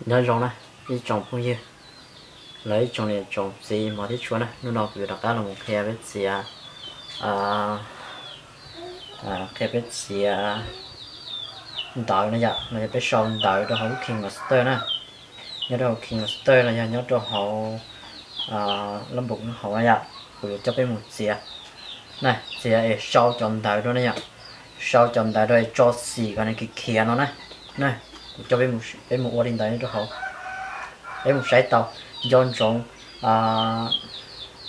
Nyob zoo na ib tsoom phooj ywg, los ib tsoom niam tsoom txiv hmov thiab tshua na, hnub no kuv yuav rov qab los mus qhia peb txiav, qhia peb txiav ntawv na yom, los yog peb sau ntawv rau hauv lub KineMaster na. Nyob rau hauv KineMaster los yog nyob rau hauv lab npoos hauv na yom, kuv yuav coj peb mus txiav na, txiav es sau cov ntawv rau na yom, sau cov ntawv rau es tso xim kom nws khiav khiav no na. Na, kuv coj peb mus ua li ntawd nyob rau hauv, peb mus saib tau. Nco ntsoov,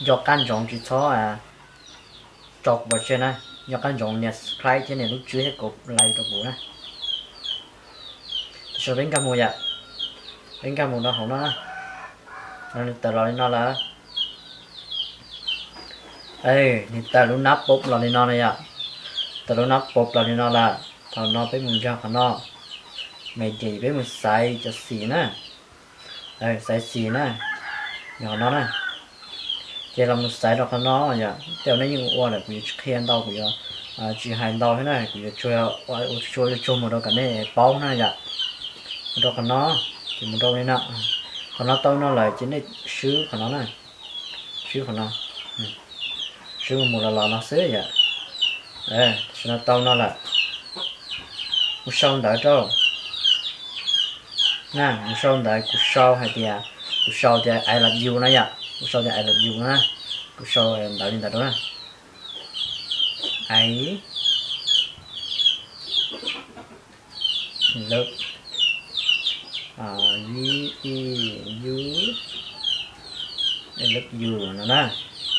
nco qab ntsoov tsis txhob tso kuv pov tseg na, nco qab ntsoov nias subscribe thiab nias lub tswb thiab kaum like rau kuv na. Tam sim no peb nkag mus yom, peb nkag mus rau hauv no na. Nws tawm los li no lawm, nws tawm lub nab pop los li no na yom, tawm lub nab pop los li no lawm. Thaum no peb mus nkag qhov no, me ces peb mus xaiv cov xim na, xaiv xim na, yog qhov no na. Ces los mus xaiv rau qhov no yom, tej zaum nej yeej ua lawm kuv yuav tsis qhia ntau, kuv yuav tsis hais ntau thiab na, kuv yuav tsuas ua tsuag mus rau kom nej paub na yom. Mus rau qhov no, ces mus rau li no, qhov no tau no lawm ces nej swb qhov no na, swb qhov no, swb mus mus los los no xwb yom. Tam sim no tau no lawm, mus sau ntawv rau na, mus sau ntawv, kuv sau hais tias, kuv sau tias I love you no yom, kuv sau tias I love you na, kuv sau ntawv li ntawd rau na. I love, V E U, I love you no na,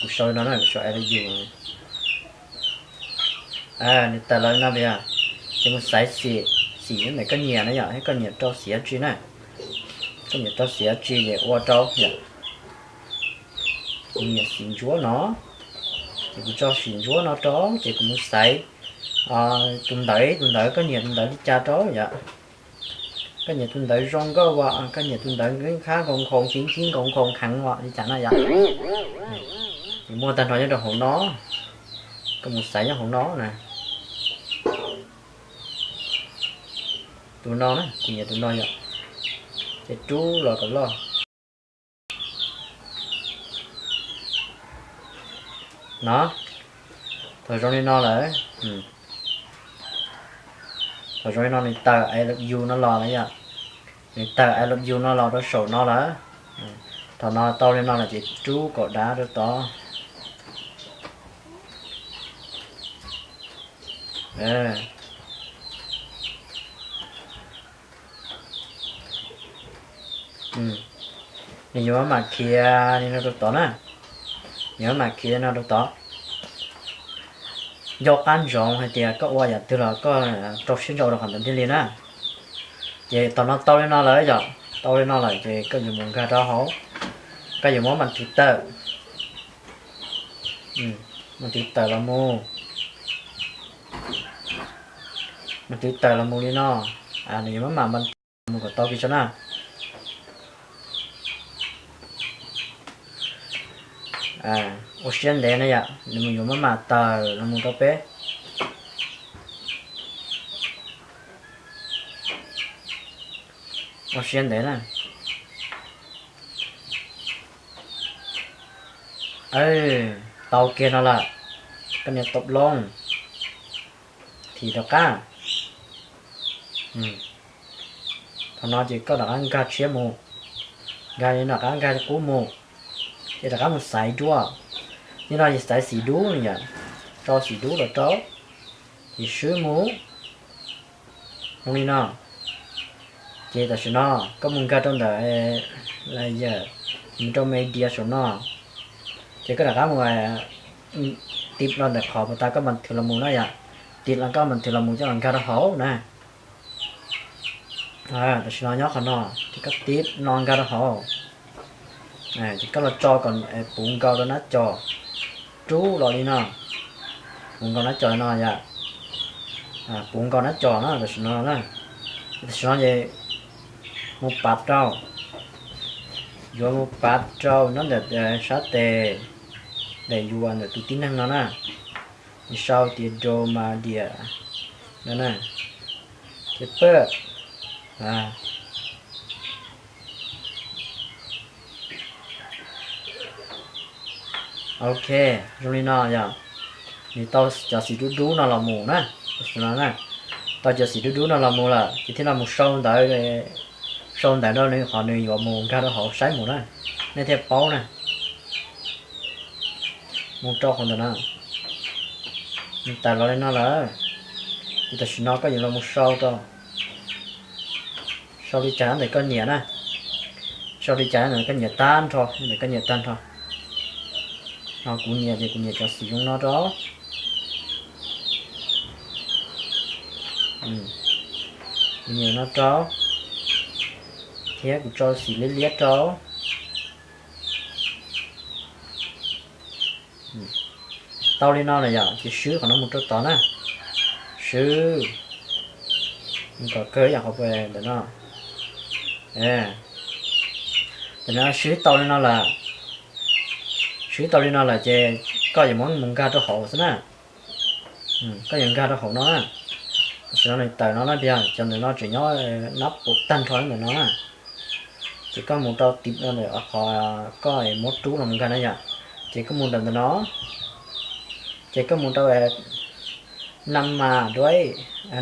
kuv sau li no na, kuv sau I love you. Nws tawm los li no yom, ces mus xaiv xim, xim ntawm koj nyiam na yom, thiab koj nyiam rau xim dab tsi na, koj nyiam rau xim dab tsi ces ua rau yom. Kuv nyiam xim ntsuab no, ces kuv tso xim ntsuab no rau, ces kuv mus xaiv tus ntawv, tus ntawv koj nyiam tus ntawv li cas rau yom. Koj nyiam tus ntawv zoo nkauj as, koj nyiam tus ntawv nkeeb khab nkhaus nkhaus, nkeeb khab nkhaus nkhaus kheev as li cas na yom. Ces muaj tag nrho nyob rau hauv no, koj mus xaiv nyob hauv no na. Tus no na, kuv nyiam tus no yom, ces rub los kom loj. No, thaum zoo li no lawm, thaum zoo li no nws tawm I love you no los lawm yom, nws tawm I love you no los rau saum no lawm. Thaum no tau li no lawm ces rub kom dav rau tod. Nws yuav maj mam khiav li no rau tod na, nws yuav maj mam khiav li no rau tod. Nco qab ntsoov hais tias koj ua yam twg los koj rau siab ntso rau qhov ntawd thiaj li na. Ces thaum no tau li no lawm yom, tau li no lawm ces koj yuav mus nkag rau hauv, koj yuav muab mas tiv tawm, mas tiv tawm los mus, mas tiv tawm los mus li no, nws yuav muab mas mas tiv mus kom tau kiag tso na. Ua siab ntev na yom, nws yuav muab mas tawm los mus rau peb. Ua siab ntev na. Tau kiag no lawm, koj nias tab loo, thim rov qab. Thaum no ces koj rov qab nkag tshiab mus, nkag li no rov qab nkag qub mus, ces rov qab mus xaiv dua. Li no ces xaiv xim dub no yom, tso xim dub los rau, ces swb mus zoo li no. Ces tam sim no koj mus nkag rau ntawm layer, mus rau media saum no, ces koj rov qab mus tiv los ntawm qhov uas tas koj mas thwv los mus na yom, tiv los koj mas thwv los mus coj los nkag rau hauv na. Tam sim no nyob qhov no, ces koj tiv no nkag rau hauv, ces koj los tso kom puv nkaus rau nab cos, rub los li no, puv nkaus nab cos no yom, puv nkaus nab cos na tam sim no na. Tam sim no ces mus pav rau, yuav mus pav rau nyob ntawm sab tes ntawm yus ntawm tus tib neeg no na, nws sau tias Draw Media no na, ces pab Ok, zoo li no yog nws tau cov xim dub dub no los mus na, tau cov xim dub dub no los mus lawm ces thiaj los mus sau ntawv, sau ntawv rau nws qhov nws yuav mus nkag rau hauv saib mus na, nej thiaj paub na. Mus rau qhov ntawm no, nws tawm los li no lawm, ces tam sim no koj yuav los mus sau rau, sau li cas ntawm koj nyiam na, sau li cas ntawm koj nyiam tag nrho, ntawm koj nyiam tag nrho. No kuv nyiam ces kuv nyiam cov xim zoo no rau, kuv nyiam no rau, thiab kuv tso xim liab liab rau. Tau li no lawm yom, ces swb qhov no mus rau tod na, swb, kom kawg yam qhov ntawm no. Tam no swb tau li no lawm, swb tau li no lawm ces koj yuav muab mus nkag rau hauv xwb na. Koj yuav nkag rau hauv no na, tam sim no nws tawm no na, tias cov ntawm no tseem nyob nab pum tag nrho ntawm no na. Ces koj mus rau tim ntawm qhov koj muab rub los mus nkag na yom, ces koj mus ntawm ntawm no, ces koj mus rau nam mas duab,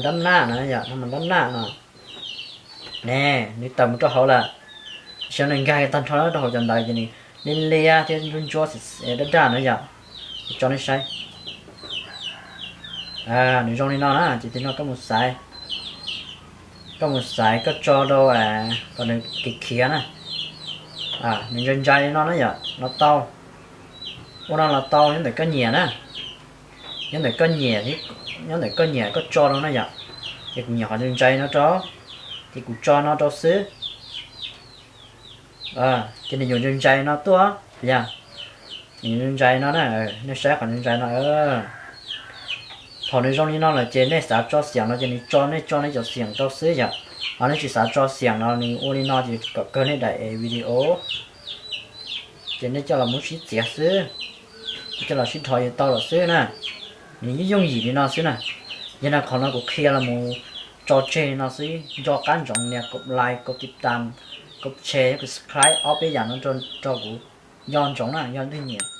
dab naj no yom, nam mas dab naj no. Ne, nws tawm mus rau hauv lawm, tam sim no nws nkag tag nrho rau hauv cov ntawv ces nws liab liab thiab ntsuab ntsuab dab daj na yom. Tso nej saib, nws zoo li no na, ces tim no koj mus xaiv, koj mus xaiv koj tso rau kom nws khiav khiav na. Nws ntsais ntsais li no na yom, los tau, ua no los tau, nyob ntawm koj nyiam na, nyob ntawm koj nyiam, nyob ntawm koj nyiam koj tso rau na yom. Ces kuv nyiam qhov ntsais ntsais no rau, ces kuv tso no rau xwb. Ces nws yuav ntsais ntsais no tuaj, yog nws ntsais ntsais no na, nej saib qhov ntsais ntsais no. Thaum nws zoo li no lawm ces nej xav tso xiam no ces nws tso, nej tso nej cov xiam rau xwb yom. Ho nej tsis xav tso xiam no nws ua li no ces kom kawg nej daim video ces nej coj los muab sib txiav xwb, coj los sib dhos yuav tau lawm xwb na. Nws yooj yooj yim li no xwb na. Yog no qhov no kuv qhia los mus tso tseg li no xwb, nco qab ntsoov nias kaum like, kaum tib tam, kaum share, kaum subscribe ob peb yam no rau kuv, nco ntsoov na, yog leej twg nyiam.